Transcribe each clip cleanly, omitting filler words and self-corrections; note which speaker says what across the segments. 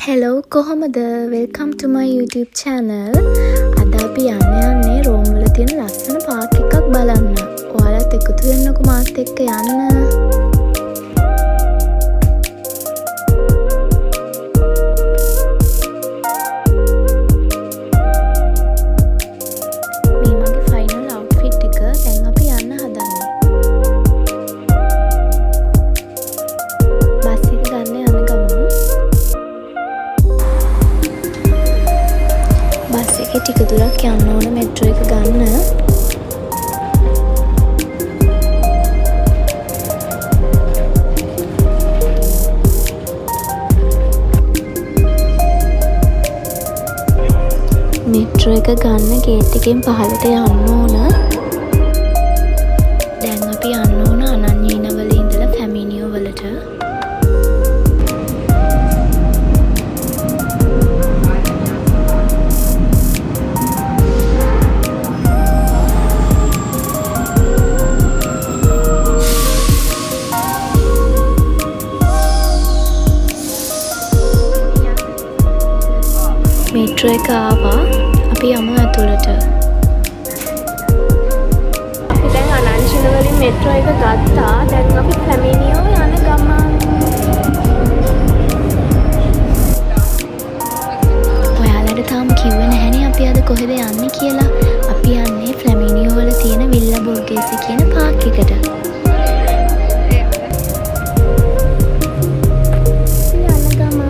Speaker 1: Hello, කොහොමද? Welcome to my YouTube channel. අද අපි යන්න යන්නේ රෝම් වල තියෙන ලස්සන පාක් එකක් බලන්න. ඔයාලත් එකතු වෙන්නකෝ මාත් එක්ක යන්න. මේ මගේ ෆයිනල් අවුට්ෆිට් එක. දැන් අපි යන්න හදන්නේ. බස් එක ගන්න යන ගමන් බස් එකේ ටික දුරක් යන්න ඕන මෙට්‍රෝ එක ගන්න. මෙට්‍රෝ එක ගන්න ගේට් එකෙන් පහළට යන්න ඕන. දැන් අපි යන්න ඕන අනන්‍යීන වල ඉඳලා ෆැමිනියෝ වලට. මෙට්‍රෝ එක ආවා. අපි යමු ඇතුළට.
Speaker 2: අපි දැන් අනංජින වලින් මෙට්‍රෝ එක ගත්තා. දැන් අපි ෆ්ලැමිනියෝ යන ගමන්.
Speaker 1: ඔයාලට තාම කිව්වේ නැහැනේ අපි අද කොහෙද යන්නේ කියලා. අපි යන්නේ ෆ්ලැමිනියෝ වල තියෙන විල්ලා බොර්ගේසි කියන පාක් එකට.
Speaker 2: යන ගමන්.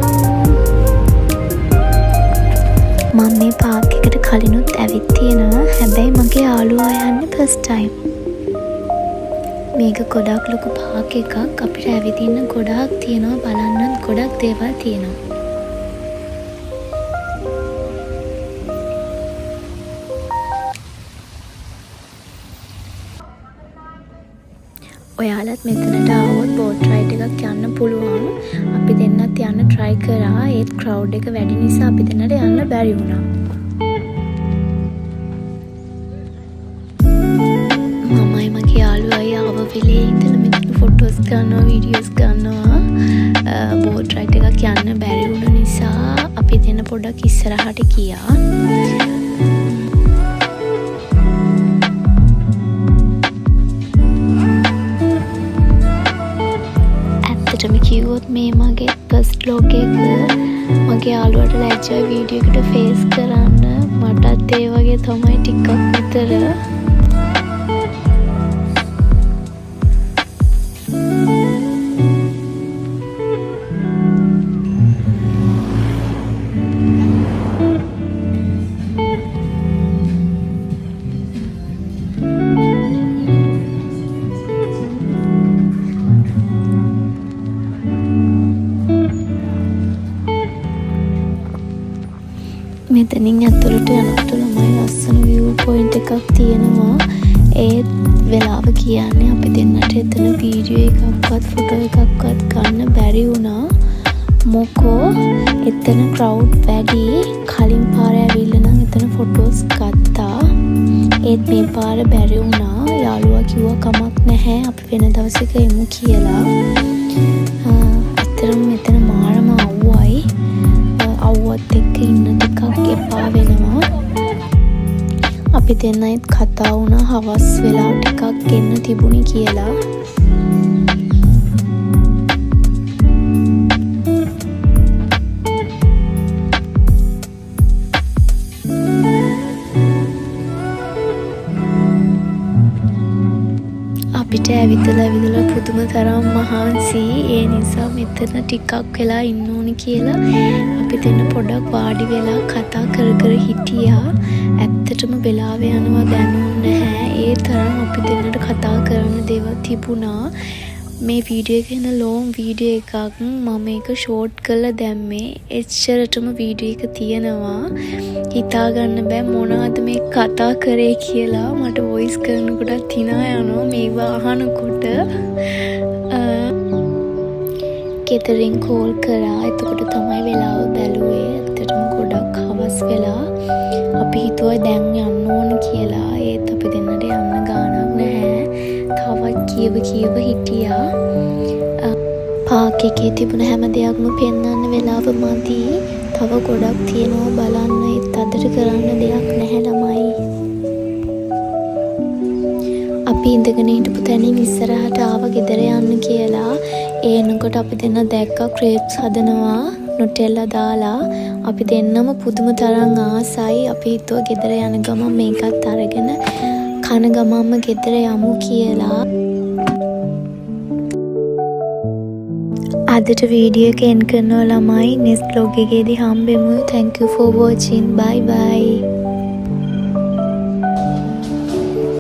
Speaker 1: මම මේ පාක් එකට කලිනුත් ඇවිත් තියෙනවා. හැබැයි මගේ යාළුවා යන්නේ ෆස්ට් ටයිම්. මේක ගොඩක් ලොකු පාක් එකක්. අපිට ඇවිදින්න ගොඩාක් තියෙනවා, බලන්නත් ගොඩක් දේවල් තියෙනවා. ඔයාලත් මෙතනට ආවොත් බෝට් රයිඩ් එකක් යන්න පුළුවන්. අපි දෙන්නත් යන්න try කරා. ඒත් ක්‍රවුඩ් එක වැඩි නිසා අපි දෙන්නට යන්න බැරි වුණා. මමයි මගේ යාළුවයි ආව වෙලේ ඉඳලා මෙතන ෆොටෝස් ගන්නවා, වීඩියෝස් ගන්නවා. බෝට් රයිඩ් එකක් යන්න බැරි වුණ නිසා අපි දෙන්න පොඩ්ඩක් ඉස්සරහට ගියා. ඇත්තටම කිව්වොත් මේ මගේ ෆස්ට් ව්ලොග් එක. මගේ යාළුවට ලැජ්ජයි වීඩියෝ එකට ෆේස් කරන්න. මටත් ඒ වගේ තමයි ටිකක් විතර. මෙතනින් ඇතුළට යනකොට ළමයි ලස්සන විව් පොයින්ට් එකක් තියෙනවා. ඒත් වෙලාව කියන්නේ අපි දෙන්නට එතන වීඩියෝ එකක්වත් ෆොටෝ එකක්වත් ගන්න බැරි වුණා. මොකෝ එතන ක්‍රවුඩ් වැඩි. කලින් පාර ඇවිල්ලා නම් එතන ෆොටෝස් ගත්තා. ඒත් මේ පාර බැරි වුණා. යාළුවා කිව්වා කමක් නැහැ, අපි වෙන දවසක එමු කියලා. ඇත්තටම මෙතන මාරම අව්වයි. අව්වත් එක්ක ඉන්න ටිකක් එපා වෙනවා. අපි දෙන්නයිත් කතා වුණා හවස් වෙලා ටිකක් එන්න තිබුණේ කියලා. අපිට ඇවිදලා ඇවිදලා පුදුම තරම් මහන්සි. ඒ නිසා මෙතන ටිකක් වෙලා ඉන්න ඕනි කියලා අපි දෙන්න පොඩක් වාඩි වෙලා කතා කර කර හිටියා. ඇත්තටම වෙලාව යනවා දැනුන්නේ නැහැ. ඒ තරම් අපි දෙන්නට කතා කරන්න දේවල් තිබුණා. මේ වීඩියෝ එක එන ලෝං වීඩියෝ එකක්. මම ඒක ෂෝට් කරලා දැම්මේ. එච්චරටම වීඩියෝ එක තියෙනවා. හිතා ගන්න බෑ මොනවද මේ කතා කරේ කියලා. මට වොයිස් කරනකොටත් හිනා යනවා මේවා අහනකොට. ගෙදරින් කෝල් කරා. එතකොට තමයි වෙලාව බැලුවේ. ඇත්තටම ගොඩක් හවස් වෙලා. අපි හිතුවා දැන් යන්න ඕන කියලා. ඒත් අපි දෙන්නට යන්න ගාණක් නැහැ. තවත් කියව කියව හිටියා. පාක් එකේ තිබුණ හැම දෙයක්ම පෙන්වන්න වෙලාව මදි. තව ගොඩක් තියෙනවා බලන්න. ඒත් අදට කරන්න දෙයක් නැහැ ළමයි. අපි ඉඳගෙන හිටපු තැනින් ඉස්සරහට ආව ගෙදර යන්න කියලා. ඒ එනකොට අපි දෙන්න දැක්කා ක්‍රේප්ස් හදනවා නුටෙල්ලා දාලා. අපි දෙන්නම පුදුම තරම් ආසයි. අපි හිතුවා ගෙදර යන ගමන් මේකත් අරගෙන කන ගමන්ම ගෙදර යමු කියලා. අදට වීඩියෝ එක එන්ඩ් කරනවා ළමයි. නෙක්ස්ට් ව්ලොග් එකේදී හම්බෙමු. Thank you for watching. Bye bye.